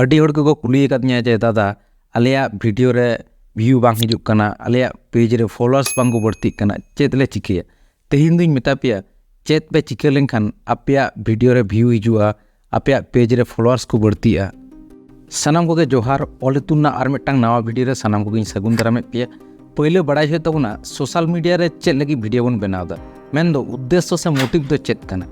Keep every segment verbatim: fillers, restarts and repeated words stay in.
ᱟᱹᱰᱤ ᱦᱚᱲ ᱜᱮᱠᱚ ᱠᱩᱞᱤ ᱟᱠᱟᱫᱤᱧᱟ ᱡᱮ, "ᱫᱟᱫᱟ, ᱟᱞᱮᱭᱟᱜ ᱵᱷᱤᱰᱤᱭᱳ ᱨᱮ ᱵᱷᱤᱭᱩ ᱵᱟᱝ ᱦᱤᱡᱩᱜ ᱠᱟᱱᱟ, ᱟᱞᱮᱭᱟᱜ ᱯᱮᱡᱽ ᱨᱮ ᱯᱷᱚᱞᱳᱣᱟᱨᱥ ᱵᱟᱝ ᱠᱚ ᱵᱟᱹᱲᱛᱤᱜ ᱠᱟᱱᱟ, ᱪᱮᱫ ᱞᱮ ᱪᱤᱠᱟᱹᱭᱟ?" ᱛᱮᱦᱮᱧ ᱫᱩᱧ ᱢᱮᱛᱟ ᱯᱮᱭᱟ, ᱪᱮᱫ ᱯᱮ ᱪᱤᱠᱟᱹ ᱞᱮᱱᱠᱷᱟᱱ ᱟᱯᱮᱭᱟᱜ ᱵᱷᱤᱰᱤᱭᱳ ᱨᱮ ᱵᱷᱤᱭᱩ ᱦᱤᱡᱩᱜᱼᱟ, ᱟᱯᱮᱭᱟᱜ ᱯᱮᱡᱽ ᱨᱮ ᱯᱷᱚᱞᱳᱣᱟᱨᱥ ᱠᱚ ᱵᱟᱹᱲᱛᱤᱜᱼᱟ᱾ ᱥᱟᱱᱟᱢ ᱠᱚᱜᱮ ᱡᱚᱦᱟᱨ, ᱚᱞ ᱤᱛᱩᱱ ᱨᱮᱱᱟᱜ ᱟᱨ ᱢᱤᱫᱴᱟᱝ ᱱᱟᱣᱟ ᱵᱷᱤᱰᱤᱭᱳ ᱨᱮ ᱥᱟᱱᱟᱢ ᱠᱚᱜᱮᱧ ᱥᱟᱹᱜᱩᱱ ᱫᱟᱨᱟᱢᱮᱫ ᱯᱮᱭᱟ᱾ ᱯᱳᱭᱞᱳ ᱵᱟᱲᱟᱭ ᱦᱩᱭᱩᱜ ᱛᱟᱵᱚᱱᱟ, ᱥᱳᱥᱟᱞ ᱢᱤᱰᱤᱭᱟ ᱨᱮ ᱪᱮᱫ ᱞᱟᱹᱜᱤᱫ ᱵᱷᱤᱰᱤᱭᱳ ᱵᱚᱱ ᱵᱮᱱᱟᱣ ᱮᱫᱟ, ᱢᱮᱱᱫᱚ ᱩᱫᱽᱫᱮᱥᱥᱚ ᱥᱮ ᱢᱳᱴᱤᱵᱷ ᱫᱚ ᱪᱮᱫ ᱠᱟᱱᱟ?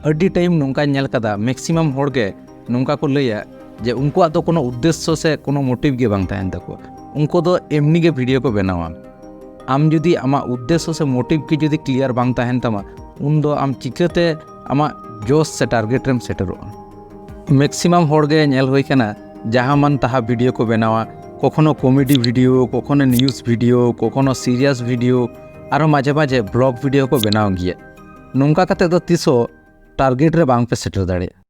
ᱟᱹᱰᱤ ᱴᱟᱭᱤᱢ ᱱᱚᱝᱠᱟᱧ ᱧᱮᱞ ᱠᱟᱫᱟ, ᱢᱮᱠᱥᱤᱢᱟᱢ ᱦᱚᱲ ᱜᱮ ᱱᱚᱝᱠᱟ ᱠᱚ ᱞᱟᱹᱭᱟ ᱡᱮ ᱩᱱᱠᱩᱣᱟᱜ ᱫᱚ ᱠᱳᱱᱳ ᱩᱫᱽᱫᱮᱥᱥᱚ ᱥᱮ ᱠᱳᱱᱳ ᱢᱳᱴᱤᱵᱷ ᱜᱮ ᱵᱟᱝ ᱛᱟᱦᱮᱱ ᱛᱟᱠᱚᱣᱟ, ᱩᱱᱠᱩ ᱫᱚ ᱮᱢᱱᱤ ᱜᱮ ᱵᱷᱤᱰᱤᱭᱳ ᱠᱚ ᱵᱮᱱᱟᱣᱟ᱾ ᱟᱢ ᱡᱩᱫᱤ ᱟᱢᱟᱜ ᱩᱫᱽᱫᱮᱥᱥᱚ ᱥᱮ ᱢᱳᱴᱤᱵᱷ ᱜᱮ ᱡᱩᱫᱤ ᱠᱞᱤᱭᱟᱨ ᱵᱟᱝ ᱛᱟᱦᱮᱱ ᱛᱟᱢᱟ, ᱩᱱᱫᱚ ᱟᱢ ᱪᱤᱠᱟᱹᱛᱮ ᱟᱢᱟᱜ ᱡᱚᱥ ᱥᱮ ᱴᱟᱨᱜᱮᱴ ᱨᱮᱢ ᱥᱮᱴᱮᱨᱚᱜᱼᱟ? ᱢᱮᱠᱥᱤᱢᱟᱢ ᱦᱚᱲ ᱜᱮ ᱧᱮᱞ ᱦᱩᱭ ᱠᱟᱱᱟ, ᱡᱟᱦᱟᱸ ᱢᱟᱱ ᱛᱟᱦᱟ ᱵᱷᱤᱰᱤᱭᱳ ᱠᱚ ᱵᱮᱱᱟᱣᱟ, ᱠᱚᱠᱷᱚᱱᱳ comedy video, ᱠᱚᱠᱷᱚᱱᱳ news video, ᱠᱚᱠᱷᱚᱱᱳ serious video, ᱟᱨᱚ ᱢᱟᱡᱷᱮ ᱢᱟᱡᱷᱮ ᱵᱷᱞᱚᱜ ᱵᱷᱤᱰᱤᱭᱳ ᱠᱚ ᱵᱮᱱᱟᱣ ᱜᱮᱭᱟ᱾ ᱱᱚᱝᱠᱟ ᱠᱟᱛᱮ ᱫᱚ ᱛᱤᱥ ᱦᱚᱸ ᱴᱟᱨᱜᱮᱴ ᱨᱮ ᱵᱟᱝ ᱯᱮ ᱥᱮᱴᱮᱨ ᱫᱟᱲᱮᱭᱟᱜᱼᱟ᱾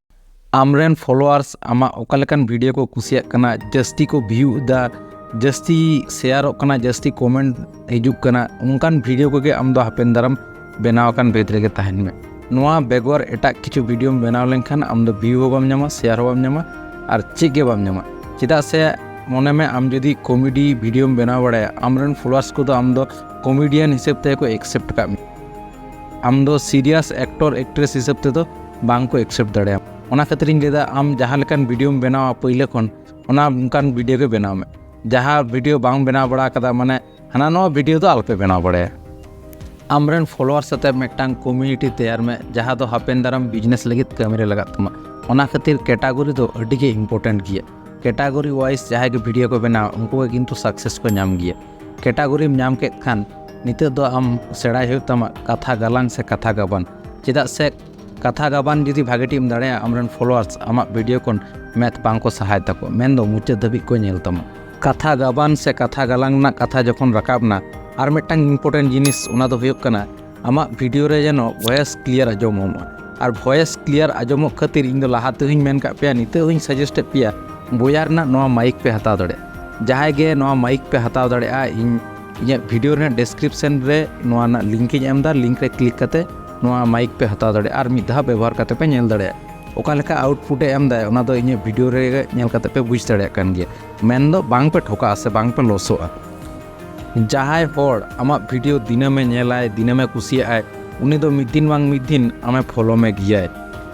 ᱟᱢᱨᱮᱱ ᱯᱷᱚᱞᱳᱣᱟᱨᱥ ᱟᱢᱟᱜ ᱚᱠᱟ ᱞᱮᱠᱟᱱ ᱵᱷᱤᱰᱤᱭᱳ ᱠᱚ ᱠᱩᱥᱤᱭᱟᱜ ᱠᱟᱱᱟ, ᱡᱟᱹᱥᱛᱤ ᱠᱚ ᱵᱷᱤᱭᱩ ᱮᱫᱟ, ᱡᱟᱹᱥᱛᱤ ᱥᱮᱭᱟᱨᱚᱜ ᱠᱟᱱᱟ, ᱡᱟᱹᱥᱛᱤ ᱠᱚᱢᱮᱱᱴ ᱦᱤᱡᱩᱜ ᱠᱟᱱᱟ, ᱚᱱᱠᱟᱱ ᱵᱷᱤᱰᱤᱭᱳ ᱠᱚᱜᱮ ᱟᱢ ᱫᱚ ᱦᱟᱯᱮᱱ ᱫᱟᱨᱟᱢ ᱵᱮᱱᱟᱣ ᱟᱠᱟᱱ ᱵᱷᱮᱫ ᱨᱮᱜᱮ ᱛᱟᱦᱮᱱ ᱢᱮ᱾ ᱱᱚᱣᱟ ᱵᱮᱜᱚᱨ ᱮᱴᱟᱜ ᱠᱤᱪᱷᱩ ᱵᱷᱤᱰᱤᱭᱳᱢ ᱵᱮᱱᱟᱣ ᱞᱮᱱᱠᱷᱟᱱ ᱟᱢ ᱫᱚ ᱵᱷᱤᱭᱩ ᱦᱚᱸ ᱵᱟᱢ ᱧᱟᱢᱟ, ᱥᱮᱭᱟᱨ ᱦᱚᱸ ᱵᱟᱢ ᱧᱟᱢᱟ, ᱟᱨ ᱪᱮᱫ ᱜᱮ ᱵᱟᱢ ᱧᱟᱢᱟ᱾ ᱪᱮᱫᱟᱜ ᱥᱮ ᱢᱚᱱᱮ ᱢᱮ, ᱟᱢ ᱡᱩᱫᱤ ᱠᱚᱢᱮᱰᱤ ᱵᱷᱤᱰᱤᱭᱳᱢ ᱵᱮᱱᱟᱣ ᱵᱟᱲᱟᱭᱟ, ᱟᱢᱨᱮᱱ ᱯᱷᱚᱞᱳᱣᱟᱨᱥ ᱠᱚᱫᱚ ᱟᱢ ᱫᱚ ᱠᱚᱢᱮᱰᱤᱭᱟᱱ ᱦᱤᱥᱟᱹᱵ ᱛᱮᱜᱮ ᱠᱚ ᱮᱠᱥᱮᱯᱴ ᱠᱟᱜ ᱢᱮ᱾ ᱟᱢ ᱫᱚ ᱥᱤᱨᱤᱭᱟᱥ ᱮᱠᱴᱚᱨ ᱮᱠᱴᱨᱮᱥ ᱦᱤᱥᱟᱹᱵ ᱛᱮᱫᱚ ᱵᱟᱝ ᱠᱚ ᱮᱠᱥᱮᱯᱴ ᱫᱟᱲᱮᱭᱟᱢᱟ᱾ ᱚᱱᱟ ᱠᱷᱟᱹᱛᱤᱨᱤᱧ ᱞᱟᱹᱭᱫᱟ, ᱟᱢ ᱡᱟᱦᱟᱸ ᱞᱮᱠᱟᱱ ᱵᱷᱤᱰᱤᱭᱳᱢ ᱵᱮᱱᱟᱣᱟ ᱯᱳᱭᱞᱳ ᱠᱷᱚᱱ, ᱚᱱᱟ ᱚᱱᱠᱟᱱ ᱵᱷᱤᱰᱤᱭᱳ ᱜᱮ ᱵᱮᱱᱟᱣ ᱢᱮ᱾ ᱡᱟᱦᱟᱸ ᱵᱷᱤᱰᱤᱭᱳ ᱵᱟᱝ ᱵᱮᱱᱟᱣ ᱵᱟᱲᱟ ᱟᱠᱟᱫᱟ, ᱢᱟᱱᱮ ᱦᱟᱱᱟ ᱱᱚᱣᱟ ᱵᱷᱤᱰᱤᱭᱳ ᱫᱚ ᱟᱞᱚᱯᱮ ᱵᱮᱱᱟᱣ ᱵᱟᱲᱟᱭᱟ᱾ ᱟᱢᱨᱮᱱ ᱯᱷᱚᱞᱳᱣᱟᱨ ᱥᱟᱛᱮ ᱢᱤᱫᱴᱟᱝ ᱠᱚᱢᱤᱭᱩᱱᱤᱴᱤ ᱛᱮᱭᱟᱨ ᱢᱮ, ᱡᱟᱦᱟᱸ ᱫᱚ ᱦᱟᱯᱮᱱ ᱫᱟᱨᱟᱢ ᱵᱤᱡᱽᱱᱮᱥ ᱞᱟᱹᱜᱤᱫ ᱠᱟᱹᱢᱤ ᱨᱮ ᱞᱟᱜᱟᱜ ᱛᱟᱢᱟ᱾ ᱚᱱᱟ ᱠᱷᱟᱹᱛᱤᱨ ᱠᱮᱴᱟᱜᱚᱨᱤ ᱫᱚ ᱟᱹᱰᱤ ᱜᱮ ᱤᱢᱯᱚᱨᱴᱮᱱᱴ ᱜᱮᱭᱟ᱾ ᱠᱮᱴᱟᱜᱚᱨᱤ ᱣᱟᱭᱤᱡ ᱡᱟᱦᱟᱸᱭ ᱜᱮ ᱵᱷᱤᱰᱤᱭᱳ ᱠᱚ ᱵᱮᱱᱟᱣᱟ, ᱩᱱᱠᱩ ᱜᱮ ᱠᱤᱱᱛᱩ ᱥᱟᱠᱥᱮᱥ ᱠᱚ ᱧᱟᱢ ᱜᱮᱭᱟ᱾ ᱠᱮᱴᱟᱜᱚᱨᱤᱢ ᱧᱟᱢ ᱠᱮᱫ ᱠᱷᱟᱱ, ᱱᱤᱛᱚᱜ ᱫᱚ ᱟᱢ ᱥᱮᱬᱟᱭ ᱦᱩᱭᱩᱜ ᱛᱟᱢᱟ ᱠᱟᱛᱷᱟ ᱜᱟᱞᱟᱝ ᱥᱮ ᱠᱟᱛᱷᱟ ᱜᱟᱵᱟᱱ᱾ ᱪᱮᱫᱟᱜ ᱥᱮ ᱠᱟᱛᱷᱟ ᱜᱟᱵᱟᱱ ᱡᱩᱫᱤ ᱵᱷᱟᱜᱮ ᱴᱷᱤᱠ ᱮᱢ ᱫᱟᱲᱮᱭᱟᱜᱼᱟ, ᱟᱢᱨᱮᱱ ᱯᱷᱚᱞᱳᱣᱟᱨᱥ ᱟᱢᱟᱜ ᱵᱷᱤᱰᱤᱭᱳ ᱠᱷᱚᱱ ᱢᱮᱫ ᱵᱟᱝ ᱠᱚ ᱥᱟᱦᱟᱭ ᱛᱟᱠᱚ, ᱢᱮᱱᱫᱚ ᱢᱩᱪᱟᱹᱫ ᱫᱷᱟᱹᱵᱤᱡ ᱠᱚ ᱧᱮᱞ ᱛᱟᱢᱟ᱾ ᱠᱟᱛᱷᱟ ᱜᱟᱵᱟᱱ ᱥᱮ ᱠᱟᱛᱷᱟ ᱜᱟᱞᱟᱝ ᱨᱮᱱᱟᱜ ᱠᱟᱛᱷᱟ ᱡᱚᱠᱷᱚᱱ ᱨᱟᱠᱟᱵ ᱮᱱᱟ, ᱟᱨ ᱢᱤᱫᱴᱟᱝ ᱤᱢᱯᱚᱨᱴᱮᱱᱴ ᱡᱤᱱᱤᱥ, ᱚᱱᱟ ᱫᱚ ᱦᱩᱭᱩᱜ ᱠᱟᱱᱟ ᱟᱢᱟᱜ ᱵᱷᱤᱰᱤᱭᱳ ᱨᱮ ᱡᱮᱱᱚ ᱵᱷᱚᱭᱮᱥ ᱠᱞᱤᱭᱟᱨ ᱟᱸᱡᱚᱢᱚᱜ ᱢᱟ᱾ ᱟᱨ ᱵᱷᱚᱭᱮᱥ ᱠᱞᱤᱭᱟᱨ ᱟᱸᱡᱚᱢᱚᱜ ᱠᱷᱟᱹᱛᱤᱨ ᱤᱧ ᱫᱚ ᱞᱟᱦᱟ ᱛᱮᱦᱚᱸᱧ ᱢᱮᱱ ᱠᱟᱜ ᱯᱮᱭᱟ, ᱱᱤᱛᱚᱜ ᱦᱚᱸᱧ ᱥᱟᱡᱮᱥᱴ ᱮᱫ ᱯᱮᱭᱟ, ᱵᱚᱭᱟᱨ ᱨᱮᱱᱟᱜ ᱱᱚᱣᱟ ᱢᱟᱭᱤᱠ ᱯᱮ ᱦᱟᱛᱟᱣ ᱫᱟᱲᱮᱭᱟᱜᱼᱟ᱾ ᱡᱟᱦᱟᱸᱭ ᱜᱮ ᱱᱚᱣᱟ ᱢᱟᱭᱤᱠ ᱯᱮ ᱦᱟᱛᱟᱣ ᱫᱟᱲᱮᱭᱟᱜᱼᱟ, ᱤᱧ ᱤᱧᱟᱹᱜ ᱵᱷᱤᱰᱤᱭᱳ ᱨᱮᱱᱟᱜ ᱰᱮᱥᱠᱨᱤᱯᱥᱚᱱ ᱨᱮ ᱱᱚᱣᱟ ᱨᱮᱱᱟᱜ ᱞᱤᱝᱠ ᱤᱧ ᱮᱢ ᱮᱫᱟ, ᱞᱤᱝᱠ ᱨᱮ ᱠᱞᱤᱠ ᱠᱟᱛᱮ ᱱᱚᱣᱟ ᱢᱟᱭᱤᱠ ᱯᱮ ᱦᱟᱛᱟᱣ ᱫᱟᱲᱮᱭᱟᱜᱼᱟ ᱟᱨ ᱢᱤᱫ ᱫᱷᱟᱣ ᱵᱮᱵᱚᱦᱟᱨ ᱠᱟᱛᱮ ᱯᱮ ᱧᱮᱞ ᱫᱟᱲᱮᱭᱟᱜᱼᱟ᱾ ᱚᱠᱟ ᱞᱮᱠᱟ ᱟᱣᱩᱴᱯᱩᱴ ᱮ ᱮᱢ ᱫᱟᱭ, ᱚᱱᱟ ᱫᱚ ᱤᱧᱟᱹᱜ ᱵᱷᱤᱰᱤᱭᱳ ᱨᱮ ᱧᱮᱞ ᱠᱟᱛᱮ ᱯᱮ ᱵᱩᱡᱽ ᱫᱟᱲᱮᱭᱟᱜ ᱠᱟᱱ ᱜᱮᱭᱟ᱾ ᱢᱮᱱᱫᱚ ᱵᱟᱝ ᱯᱮ ᱴᱷᱚᱠᱟᱜᱼᱟ ᱥᱮ ᱵᱟᱝ ᱯᱮ ᱞᱚᱥᱚᱜᱼᱟ᱾ ᱡᱟᱦᱟᱸᱭ ᱦᱚᱲ ᱟᱢᱟᱜ ᱵᱷᱤᱰᱤᱭᱳ ᱫᱤᱱᱟᱹᱢᱮ ᱧᱮᱞᱟᱭ, ᱫᱤᱱᱟᱹᱢᱮ ᱠᱩᱥᱤᱭᱟᱜᱼᱟᱭ, ᱩᱱᱤ ᱫᱚ ᱢᱤᱫ ᱫᱤᱱ ᱵᱟᱝ ᱢᱤᱫ ᱫᱤᱱ ᱟᱢᱮ ᱯᱷᱚᱞᱳ ᱢᱮ ᱜᱮᱭᱟᱭ᱾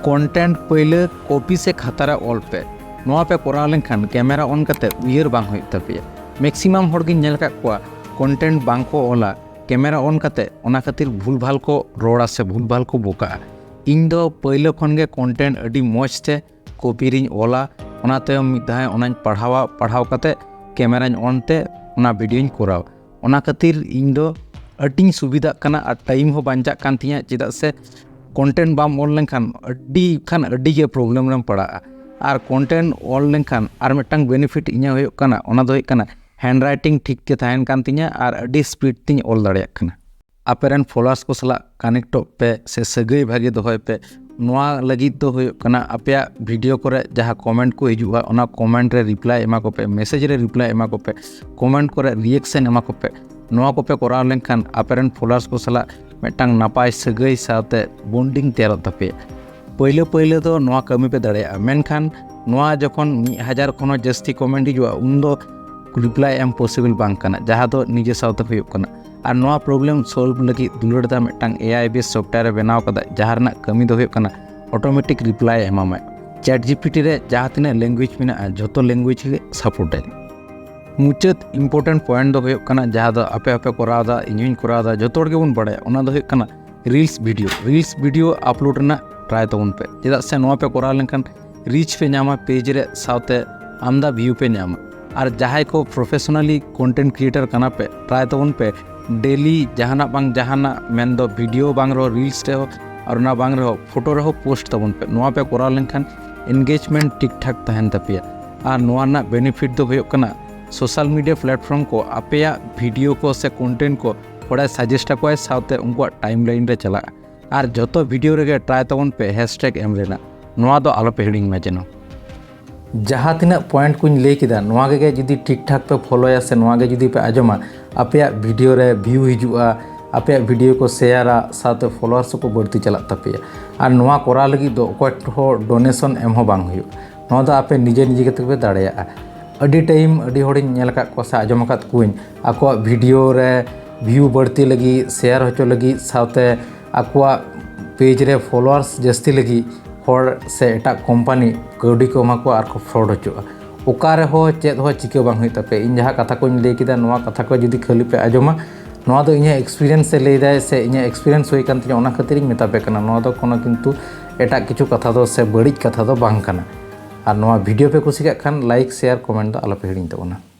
ᱠᱚᱱᱴᱮᱱᱴ ᱯᱟᱹᱭᱞᱟᱹ ᱠᱚᱯᱤ ᱥᱮ ᱠᱷᱟᱛᱟ ᱨᱮ ᱚᱞ ᱯᱮ᱾ ᱱᱚᱣᱟ ᱯᱮ ᱠᱚᱨᱟᱣ ᱞᱮᱱᱠᱷᱟᱱ ᱠᱮᱢᱮᱨᱟ ᱚᱱ ᱠᱟᱛᱮ ᱩᱭᱦᱟᱹᱨ ᱵᱟᱝ ᱦᱩᱭᱩᱜ ᱛᱟᱯᱮᱭᱟ᱾ ᱢᱮᱠᱥᱤᱢᱟᱢ ᱦᱚᱲ ᱜᱤᱧ ᱧᱮᱞ ᱟᱠᱟᱫ ᱠᱚᱣᱟ ᱠᱚᱱᱴᱮᱱᱴ ᱵᱟᱝ ᱠᱚ ᱚᱞᱟ, ᱠᱮᱢᱮᱨᱟ ᱚᱱ ᱠᱟᱛᱮ ᱚᱱᱟ ᱠᱷᱟᱹᱛᱤᱨ ᱵᱷᱩᱞ ᱵᱷᱟᱞ ᱠᱚ ᱨᱚᱲᱟ ᱥᱮ ᱵᱷᱩᱞ ᱵᱷᱟᱞ ᱠᱚ ᱵᱚᱠᱟᱜᱼᱟ᱾ ᱤᱧ ᱫᱚ ᱯᱟᱹᱭᱞᱟᱹ ᱠᱷᱚᱱ ᱜᱮ ᱠᱚᱱᱴᱮᱱᱴ ᱟᱹᱰᱤ ᱢᱚᱡᱽ ᱛᱮ ᱠᱚᱯᱤ ᱨᱤᱧ ᱚᱞᱟ, ᱚᱱᱟ ᱛᱟᱭᱚᱢ ᱢᱤᱫ ᱫᱷᱟᱣ ᱚᱱᱟᱧ ᱯᱟᱲᱦᱟᱣᱟ, ᱯᱟᱲᱦᱟᱣ ᱠᱟᱛᱮ ᱠᱮᱢᱮᱨᱟᱧ ᱚᱱ ᱛᱮ ᱚᱱᱟ ᱵᱷᱤᱰᱤᱭᱳᱧ ᱠᱚᱨᱟᱣ᱾ ᱚᱱᱟ ᱠᱷᱟᱹᱛᱤᱨ ᱤᱧ ᱫᱚ ᱟᱹᱰᱤᱧ ᱥᱩᱵᱤᱫᱷᱟᱜ ᱠᱟᱱᱟ ᱟᱨ ᱴᱟᱭᱤᱢ ᱦᱚᱸ ᱵᱟᱧᱪᱟᱜ ᱠᱟᱱ ᱛᱤᱧᱟᱹ, ᱪᱮᱫᱟᱜ ᱥᱮ ᱠᱚᱱᱴᱮᱱᱴ ᱵᱟᱢ ᱚᱞ ᱞᱮᱱᱠᱷᱟᱱ ᱟᱹᱰᱤ ᱠᱷᱟᱱ ᱟᱹᱰᱤ ᱜᱮ ᱯᱨᱚᱵᱞᱮᱢ ᱨᱮᱢ ᱯᱟᱲᱟᱜᱼᱟ᱾ ᱟᱨ ᱠᱚᱱᱴᱮᱱᱴ ᱚᱞ ᱞᱮᱱᱠᱷᱟᱱ ᱟᱨ ᱢᱤᱫᱴᱟᱝ ᱵᱮᱱᱤᱯᱷᱤᱴ ᱤᱧᱟᱹᱜ ᱦᱩᱭᱩᱜ ᱠᱟᱱᱟ, ᱚᱱᱟ ᱫᱚ ᱦᱩᱭᱩᱜ ᱠᱟᱱᱟ ᱦᱮᱱᱰ ᱨᱟᱭᱴᱤᱝ ᱴᱷᱤᱠ ᱜᱮ ᱛᱟᱦᱮᱱ ᱠᱟᱱ ᱛᱤᱧᱟᱹ ᱟᱨ ᱟᱹᱰᱤ ᱥᱯᱤᱰ ᱛᱤᱧ ᱚᱞ ᱫᱟᱲᱮᱭᱟᱜ ᱠᱟᱱᱟ᱾ ᱟᱯᱮ ᱨᱮᱱ ᱯᱷᱚᱞᱳᱣᱟᱨᱥ ᱠᱚ ᱥᱟᱞᱟᱜ ᱠᱟᱱᱮᱠᱴᱚᱜ ᱯᱮ ᱥᱮ ᱥᱟᱹᱜᱟᱹᱭ ᱵᱷᱟᱜᱮ ᱫᱚᱦᱚᱭ ᱯᱮ᱾ ᱱᱚᱣᱟ ᱞᱟᱹᱜᱤᱫ ᱫᱚ ᱦᱩᱭᱩᱜ ᱠᱟᱱᱟ ᱟᱯᱮᱭᱟᱜ ᱵᱷᱤᱰᱤᱭᱳ ᱠᱚᱨᱮ ᱡᱟᱦᱟᱸ ᱠᱚᱢᱮᱱᱴ ᱠᱚ ᱦᱤᱡᱩᱜᱼᱟ, ᱚᱱᱟ ᱠᱚᱢᱮᱱᱴ ᱨᱮ ᱨᱤᱯᱞᱟᱭ ᱮᱢᱟ ᱠᱚᱯᱮ, ᱢᱮᱥᱮᱡᱽ ᱨᱮ ᱨᱤᱯᱞᱟᱭ ᱮᱢᱟ ᱠᱚᱯᱮ, ᱠᱚᱢᱮᱱᱴ ᱠᱚᱨᱮ ᱨᱤᱭᱮᱠᱥᱮᱱ ᱮᱢᱟ ᱠᱚᱯᱮ᱾ ᱱᱚᱣᱟ ᱠᱚᱯᱮ ᱠᱚᱨᱟᱣ ᱞᱮᱱᱠᱷᱟᱱ ᱟᱯᱮ ᱨᱮᱱ ᱯᱷᱚᱞᱳᱣᱟᱨᱥ ᱠᱚ ᱥᱟᱞᱟᱜ ᱢᱤᱫᱴᱟᱝ ᱱᱟᱯᱟᱭ ᱥᱟᱹᱜᱟᱹᱭ ᱥᱟᱶᱛᱮ ᱵᱚᱱᱰᱤᱝ ᱛᱮᱭᱟᱨᱚᱜ ᱛᱟᱯᱮᱭᱟ᱾ ᱯᱟᱹᱭᱞᱟᱹ ᱯᱟᱹᱭᱞᱟᱹ ᱫᱚ ᱱᱚᱣᱟ ᱠᱟᱹᱢᱤ ᱯᱮ ᱫᱟᱲᱮᱭᱟᱜᱼᱟ, ᱢᱮᱱᱠᱷᱟᱱ ᱱᱚᱣᱟ ᱡᱚᱠᱷᱚᱱ ᱢᱤᱫ ᱦᱟᱡᱟᱨ ᱠᱷᱚᱱ ᱦᱚᱸ ᱡᱟᱹᱥᱛᱤ ᱠᱚᱢᱮᱱᱴ ᱦᱤᱡᱩᱜᱼᱟ, ᱩᱱ ᱫᱚ ᱨᱤᱯᱞᱟᱭ ᱮᱢ ᱯᱚᱥᱤᱵᱚᱞ ᱵᱟᱝ ᱠᱟᱱᱟ, ᱡᱟᱦᱟᱸ ᱫᱚ ᱱᱤᱡᱮ ᱥᱟᱶᱛᱮ ᱦᱩᱭᱩᱜ ᱠᱟᱱᱟ᱾ ᱟᱨ ᱱᱚᱣᱟ ᱯᱨᱚᱵᱞᱮᱢ ᱥᱚᱞᱵᱷ ᱞᱟᱹᱜᱤᱫ ᱫᱩᱞᱟᱹᱲ ᱫᱟ ᱢᱤᱫᱴᱟᱝ ᱮ ᱟᱭ ᱵᱮᱥ ᱥᱚᱯᱷᱴᱣᱮᱭᱟᱨ ᱮ ᱵᱮᱱᱟᱣ ᱠᱟᱫᱟ, ᱡᱟᱦᱟᱸ ᱨᱮᱱᱟᱜ ᱠᱟᱹᱢᱤ ᱫᱚ ᱦᱩᱭᱩᱜ ᱠᱟᱱᱟ ᱚᱴᱳᱢᱮᱴᱤᱠ ᱨᱤᱯᱞᱟᱭ ᱮ ᱮᱢᱟᱢᱟᱭ᱾ ᱪᱮᱴ ᱡᱤᱯᱤᱴᱤ ᱨᱮ ᱡᱟᱦᱟᱸ ᱛᱤᱱᱟᱹᱜ ᱞᱮᱝᱜᱩᱭᱮᱡᱽ ᱢᱮᱱᱟᱜᱼᱟ, ᱡᱷᱚᱛᱚ ᱞᱮᱝᱜᱩᱭᱮᱡᱽ ᱜᱮ ᱥᱟᱯᱳᱨᱴ ᱟᱭ᱾ ᱢᱩᱪᱟᱹᱫ ᱤᱢᱯᱚᱨᱴᱮᱱᱴ ᱯᱚᱭᱮᱱᱴ ᱫᱚ ᱦᱩᱭᱩᱜ ᱠᱟᱱᱟ, ᱡᱟᱦᱟᱸ ᱫᱚ ᱟᱯᱮ ᱦᱚᱸᱯᱮ ᱠᱚᱨᱟᱣ ᱮᱫᱟ, ᱤᱧ ᱦᱚᱸᱧ ᱠᱚᱨᱟᱣ ᱮᱫᱟ, ᱡᱷᱚᱛᱚ ᱦᱚᱲ ᱜᱮᱵᱚᱱ ᱵᱟᱲᱟᱭᱟ, ᱚᱱᱟ ᱫᱚ ᱦᱩᱭᱩᱜ ᱠᱟᱱᱟ reels video. Reels video upload ᱨᱮᱱᱟᱜ ᱴᱨᱟᱭ ᱛᱟᱵᱚᱱ ᱯᱮ, ᱪᱮᱫᱟᱜ ᱥᱮ ᱱᱚᱣᱟ ᱯᱮ ᱠᱚᱨᱟᱣ ᱞᱮᱱᱠᱷᱟᱱ ᱨᱤᱪ ᱯᱮ ᱧᱟᱢᱟ ᱯᱮᱡᱽ ᱨᱮ, ᱥᱟᱶᱛᱮ ᱟᱢᱫᱟ ᱵᱷᱤᱭᱩ ᱯᱮ ᱧᱟᱢᱟ᱾ ᱟᱨ ᱡᱟᱦᱟᱸᱭ ᱠᱚ ᱯᱨᱚᱯᱷᱮᱥᱚᱱᱟᱞᱤ ᱠᱚᱱᱴᱮᱱᱴ ᱠᱨᱤᱭᱮᱴᱟᱨ ᱠᱟᱱᱟ ᱯᱮ, ᱴᱨᱟᱭ ᱛᱟᱵᱚᱱ ᱯᱮ ᱰᱮᱞᱤ ᱡᱟᱦᱟᱱᱟᱜ ᱵᱟᱝ ᱡᱟᱦᱟᱱᱟᱜ, ᱢᱮᱱᱫᱚ ᱵᱷᱤᱰᱤᱭᱳ ᱵᱟᱝ ᱨᱮᱦᱚᱸ ᱨᱤᱞᱥ ᱨᱮᱦᱚᱸ, ᱟᱨ ᱚᱱᱟ ᱵᱟᱝ ᱨᱮᱦᱚᱸ ᱯᱷᱳᱴᱳ ᱨᱮᱦᱚᱸ ᱯᱳᱥᱴ ᱛᱟᱵᱚᱱ ᱯᱮ᱾ ᱱᱚᱣᱟ ᱯᱮ ᱠᱚᱨᱟᱣ ᱞᱮᱱᱠᱷᱟᱱ ᱮᱱᱜᱮᱡᱽᱢᱮᱱᱴ ᱴᱷᱤᱠ ᱴᱷᱟᱠ ᱛᱟᱦᱮᱱ ᱛᱟᱯᱮᱭᱟ᱾ ᱟᱨ ᱱᱚᱣᱟ ᱨᱮᱱᱟᱜ ᱵᱮᱱᱤᱯᱷᱤᱴ ᱫᱚ ᱦᱩᱭᱩᱜ ᱠᱟᱱᱟ, ᱥᱳᱥᱟᱞ ᱢᱤᱰᱤᱭᱟ ᱯᱞᱟᱴᱯᱷᱚᱨᱢ ᱠᱚ ᱟᱯᱮᱭᱟᱜ ᱵᱷᱤᱰᱤᱭᱳ ᱠᱚ ᱥᱮ ᱠᱚᱱᱴᱮᱱᱴ ᱠᱚ ᱦᱚᱲᱮ ᱥᱟᱡᱮᱥᱴ ᱟᱠᱚᱣᱟᱭ, ᱥᱟᱶᱛᱮ ᱩᱱᱠᱩᱣᱟᱜ ᱴᱟᱭᱤᱢ ᱞᱟᱭᱤᱱ ᱨᱮ ᱪᱟᱞᱟᱜᱼᱟ᱾ ᱟᱨ ᱡᱷᱚᱛᱚ ᱵᱷᱤᱰᱤᱭᱳ ᱨᱮᱜᱮ ᱴᱨᱟᱭ ᱛᱟᱵᱚᱱ ᱯᱮ ᱦᱮᱥᱴᱮᱜᱽ ᱮᱢ ᱨᱮᱱᱟᱜ, ᱱᱚᱣᱟ ᱫᱚ ᱟᱞᱚᱯᱮ ᱦᱤᱲᱤᱧ ᱢᱟ ᱡᱮᱱᱚ᱾ ᱡᱟᱦᱟᱸ ᱛᱤᱱᱟᱹᱜ ᱯᱚᱭᱮᱱᱴ ᱠᱚᱧ ᱞᱟᱹᱭ ᱠᱮᱫᱟ, ᱱᱚᱣᱟ ᱜᱮ ᱡᱩᱫᱤ ᱴᱷᱤᱠ ᱴᱷᱟᱠ ᱯᱮ ᱯᱷᱚᱞᱳᱭᱟ ᱥᱮ ᱱᱚᱣᱟ ᱜᱮ ᱡᱩᱫᱤ ᱯᱮ ᱟᱸᱡᱚᱢᱟ, ᱟᱯᱮᱭᱟᱜ ᱵᱷᱤᱰᱤᱭᱳ ᱨᱮ ᱵᱷᱤᱭᱩ ᱦᱤᱡᱩᱜᱼᱟ, ᱟᱯᱮᱭᱟᱜ ᱵᱷᱤᱰᱤᱭᱳ ᱠᱚ ᱥᱮᱭᱟᱨᱟ, ᱥᱟᱶᱛᱮ ᱯᱷᱚᱞᱳᱣᱟᱨᱥ ᱦᱚᱸᱠᱚ ᱵᱟᱹᱲᱛᱤ ᱪᱟᱞᱟᱜ ᱛᱟᱯᱮᱭᱟ᱾ ᱟᱨ ᱱᱚᱣᱟ ᱠᱚᱨᱟᱣ ᱞᱟᱹᱜᱤᱫ ᱫᱚ ᱚᱠᱚᱭ ᱴᱷᱮᱱ ᱦᱚᱸ ᱰᱳᱱᱮᱥᱚᱱ ᱮᱢ ᱦᱚᱸ ᱵᱟᱝ ᱦᱩᱭᱩᱜᱼᱟ᱾ ᱱᱚᱣᱟ ᱫᱚ ᱟᱯᱮ ᱱᱤᱡᱮ ᱱᱤᱡᱮ ᱠᱟᱛᱮ ᱯᱮ ᱫᱟᱲᱮᱭᱟᱜᱼᱟ᱾ ᱟᱹᱰᱤ ᱴᱟᱭᱤᱢ ᱟᱹᱰᱤ ᱦᱚᱲᱤᱧ ᱧᱮᱞ ᱟᱠᱟᱫ ᱠᱚᱣᱟ ᱥᱮ ᱟᱸᱡᱚᱢ ᱟᱠᱟᱫ ᱠᱚᱣᱟᱧ, ᱟᱠᱚᱣᱟᱜ ᱵᱷᱤᱰᱤᱭᱳ ᱨᱮ ᱵᱷᱤᱭᱩ ᱵᱟᱹᱲᱛᱤ ᱞᱟᱹᱜᱤᱫ, ᱥᱮᱭᱟᱨ ᱦᱚᱪᱚ ᱞᱟᱹᱜᱤᱫ, ᱥᱟᱶᱛᱮ ᱟᱠᱚᱣᱟᱜ ᱯᱮᱡᱽ ᱨᱮ ᱯᱷᱚᱞᱳᱣᱟᱨᱥ ᱡᱟᱹᱥᱛᱤ ᱞᱟᱹᱜᱤᱫ ᱦᱚᱲ ᱥᱮ ᱮᱴᱟᱜ ᱠᱳᱢᱯᱟᱱᱤ ᱠᱟᱹᱣᱰᱤ ᱠᱚ ᱮᱢᱟ ᱠᱚᱣᱟ ᱟᱨ ᱠᱚ ᱯᱷᱨᱚᱰ ᱦᱚᱪᱚᱜᱼᱟ᱾ ᱚᱠᱟ ᱨᱮᱦᱚᱸ ᱪᱮᱫ ᱦᱚᱸ ᱪᱤᱠᱟᱹ ᱵᱟᱝ ᱦᱩᱭᱩᱜ ᱛᱟᱯᱮᱭᱟ᱾ ᱤᱧ ᱡᱟᱦᱟᱸ ᱠᱟᱛᱷᱟ ᱠᱚᱧ ᱞᱟᱹᱭ ᱠᱮᱫᱟ, ᱱᱚᱣᱟ ᱠᱟᱛᱷᱟ ᱠᱚ ᱡᱩᱫᱤ ᱠᱷᱟᱹᱞᱤ ᱯᱮ ᱟᱸᱡᱚᱢᱟ, ᱱᱚᱣᱟ ᱫᱚ ᱤᱧᱟᱹᱜ ᱮᱠᱥᱯᱤᱨᱤᱭᱮᱱᱥ ᱮ ᱞᱟᱹᱭ ᱫᱟᱭ ᱥᱮ ᱤᱧᱟᱹᱜ ᱮᱠᱥᱯᱤᱨᱤᱭᱮᱱᱥ ᱦᱩᱭ ᱠᱟᱱ ᱛᱤᱧᱟᱹ, ᱚᱱᱟ ᱠᱷᱟᱹᱛᱤᱨ ᱤᱧ ᱢᱮᱛᱟ ᱯᱮ ᱠᱟᱱᱟ᱾ ᱱᱚᱣᱟ ᱫᱚ ᱠᱳᱱᱳ ᱠᱤᱱᱛᱩ ᱮᱴᱟᱜ ᱠᱤᱪᱷᱩ ᱠᱟᱛᱷᱟ ᱫᱚ ᱥᱮ ᱵᱟᱹᱲᱤᱡ ᱠᱟᱛᱷᱟ ᱫᱚ ᱵᱟᱝ ᱠᱟᱱᱟ᱾ ᱟᱨ ᱱᱚᱣᱟ ᱵᱷᱤᱰᱤᱭᱳ ᱯᱮ ᱠᱩᱥᱤ ᱠᱟᱜ ᱠᱷᱟᱱ ᱞᱟᱭᱤᱠ, ᱥᱮᱭᱟᱨ, ᱠᱚᱢᱮᱱᱴ ᱫᱚ ᱟᱞᱚ ᱯᱮ ᱦᱤᱲᱤᱧ ᱛᱟᱵᱚᱱᱟ᱾